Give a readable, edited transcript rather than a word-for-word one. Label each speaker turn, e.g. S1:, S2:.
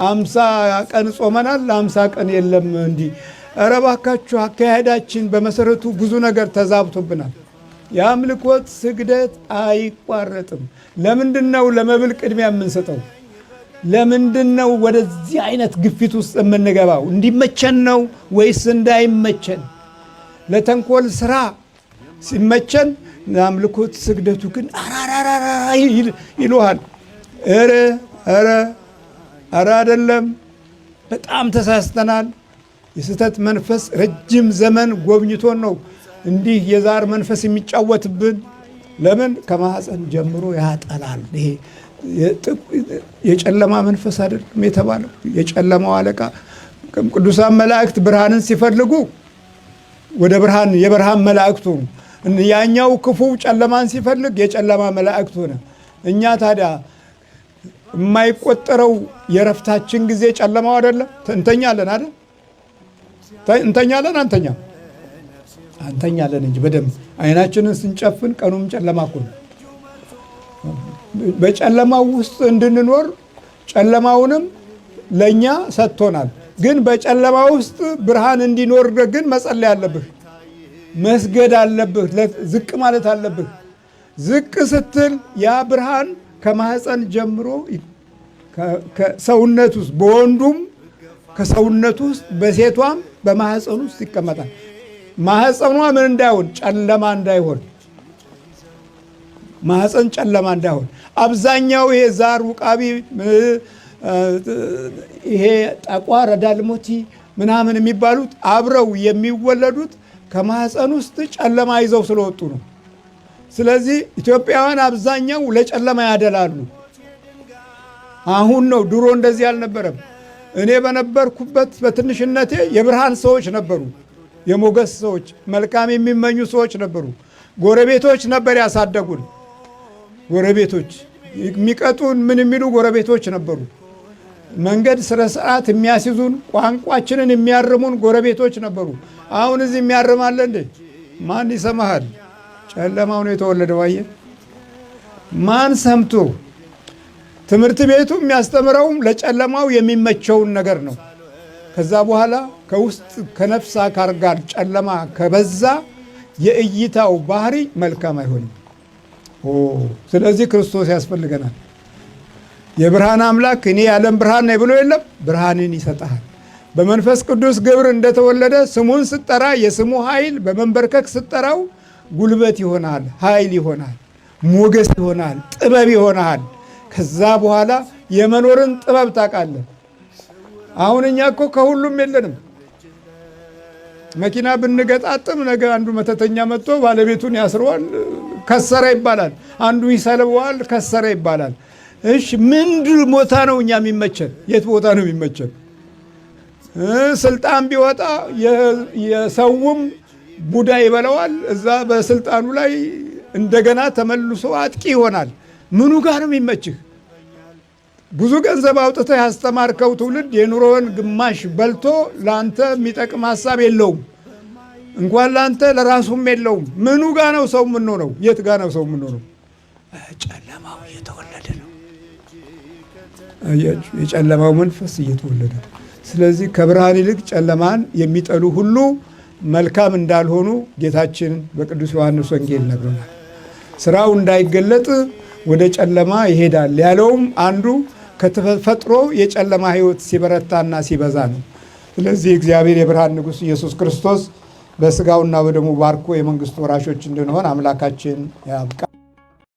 S1: 50 ቀን ጾመናል፣ 50 ቀን የለም እንዲህ። ኧረ እባካችሁ፣ አካሄዳችን በመሰረቱ ብዙ ነገር ተዛብቶብናል። የአምልኮት ስግደት አይቋረጥም። ለምንድን ነው ለመብል ቅድሚያ የምንሰጠው? ለምንድን ነው ወደዚህ አይነት ግፊት ውስጥ የምንገባው? እንዲመቸን ነው ወይስ እንዳይመቸን? ለተንኮል ስራ ሲመቸን ለአምልኮት ስግደቱ ግን አራራራራ ይሉሃል። ኧረ ኧረ ኧረ አይደለም፣ በጣም ተሳስተናል። የስህተት መንፈስ ረጅም ዘመን ጎብኝቶን ነው እንዲህ የዛር መንፈስ የሚጫወትብን። ለምን ከማህፀን ጀምሮ ያጠላል። ይሄ የጨለማ መንፈስ አይደለም የተባለው? የጨለማው አለቃ። ቅዱሳን መላእክት ብርሃንን ሲፈልጉ ወደ ብርሃን የብርሃን መላእክት ሆኑ። ያኛው ክፉ ጨለማን ሲፈልግ የጨለማ መላእክት ሆነ። እኛ ታዲያ የማይቆጠረው የረፍታችን ጊዜ ጨለማው አይደለም? እንተኛለን አይደል? እንተኛለን፣ አንተኛም? አንተኛለን እንጂ በደንብ አይናችንን ስንጨፍን ቀኑም ጨለማ እኮ ነው። በጨለማው ውስጥ እንድንኖር ጨለማውንም ለእኛ ሰጥቶናል። ግን በጨለማ ውስጥ ብርሃን እንዲኖር ግን መጸለይ አለብህ፣ መስገድ አለብህ፣ ዝቅ ማለት አለብህ። ዝቅ ስትል ያ ብርሃን ከማህፀን ጀምሮ ከሰውነት ውስጥ፣ በወንዱም ከሰውነት ውስጥ፣ በሴቷም በማህፀን ውስጥ ይቀመጣል። ማህፀኗ ምን እንዳይሆን? ጨለማ እንዳይሆን። ማህፀን ጨለማ እንዳይሆን። አብዛኛው ይሄ ዛር ውቃቢ፣ ይሄ ጠቋር፣ ዳልሞቲ ምናምን የሚባሉት አብረው የሚወለዱት ከማህፀን ውስጥ ጨለማ ይዘው ስለወጡ ነው። ስለዚህ ኢትዮጵያውያን አብዛኛው ለጨለማ ያደላሉ። አሁን ነው፣ ድሮ እንደዚህ አልነበረም። እኔ በነበርኩበት በትንሽነቴ የብርሃን ሰዎች ነበሩ፣ የሞገስ ሰዎች፣ መልካም የሚመኙ ሰዎች ነበሩ። ጎረቤቶች ነበር ያሳደጉን። ጎረቤቶች የሚቀጡን ምን የሚሉ ጎረቤቶች ነበሩ። መንገድ ስነ ስርዓት የሚያስይዙን፣ ቋንቋችንን የሚያርሙን ጎረቤቶች ነበሩ። አሁን እዚህ የሚያርም አለ እንዴ? ማን ይሰማሃል? ጨለማው ነው የተወለደው። አየህ፣ ማን ሰምቶ? ትምህርት ቤቱ የሚያስተምረውም ለጨለማው የሚመቸውን ነገር ነው። ከዛ በኋላ ከውስጥ ከነፍስ አካል ጋር ጨለማ ከበዛ የእይታው ባህሪ መልካም አይሆንም። ስለዚህ ክርስቶስ ያስፈልገናል። የብርሃን አምላክ እኔ የዓለም ብርሃን ነኝ ብሎ የለም? ብርሃንን ይሰጥሃል። በመንፈስ ቅዱስ ግብር እንደተወለደ ስሙን ስጠራ የስሙ ኃይል በመንበርከክ ስጠራው ጉልበት ይሆናል፣ ኃይል ይሆናል፣ ሞገስ ይሆናል፣ ጥበብ ይሆናል። ከዛ በኋላ የመኖርን ጥበብ ታውቃለህ። አሁን እኛ እኮ ከሁሉም የለንም። መኪና ብንገጣጥም ነገ አንዱ መተተኛ መጥቶ ባለቤቱን ያስረዋል፣ ከሰረ ይባላል። አንዱ ይሰልበዋል፣ ከሰረ ይባላል። እሺ፣ ምንድን ቦታ ነው እኛ የሚመቸን? የት ቦታ ነው የሚመቸን? ስልጣን ቢወጣ የሰውም ቡዳ ይበለዋል። እዛ በስልጣኑ ላይ እንደገና ተመልሶ አጥቂ ይሆናል። ምኑ ጋር ነው የሚመችህ? ብዙ ገንዘብ አውጥተህ ያስተማርከው ትውልድ የኑሮውን ግማሽ በልቶ ለአንተ የሚጠቅም ሀሳብ የለውም። እንኳን ለአንተ ለራሱም የለውም። ምኑ ጋ ነው ሰው የምንሆነው? የት ጋ ነው ሰው የምንሆነው? ጨለማው እየተወለደ ነው። የጨለማው መንፈስ እየተወለደ ነው። ስለዚህ ከብርሃን ይልቅ ጨለማን የሚጠሉ ሁሉ መልካም እንዳልሆኑ ጌታችን በቅዱስ ዮሐንስ ወንጌል ነግሮናል። ስራው እንዳይገለጥ ወደ ጨለማ ይሄዳል ያለውም አንዱ ከተፈጥሮ የጨለማ ሕይወት ሲበረታና ሲበዛ ነው። ስለዚህ እግዚአብሔር የብርሃን ንጉሥ ኢየሱስ ክርስቶስ በስጋውና በደሙ ባርኮ የመንግስቱ ወራሾች እንድንሆን አምላካችን ያብቃ።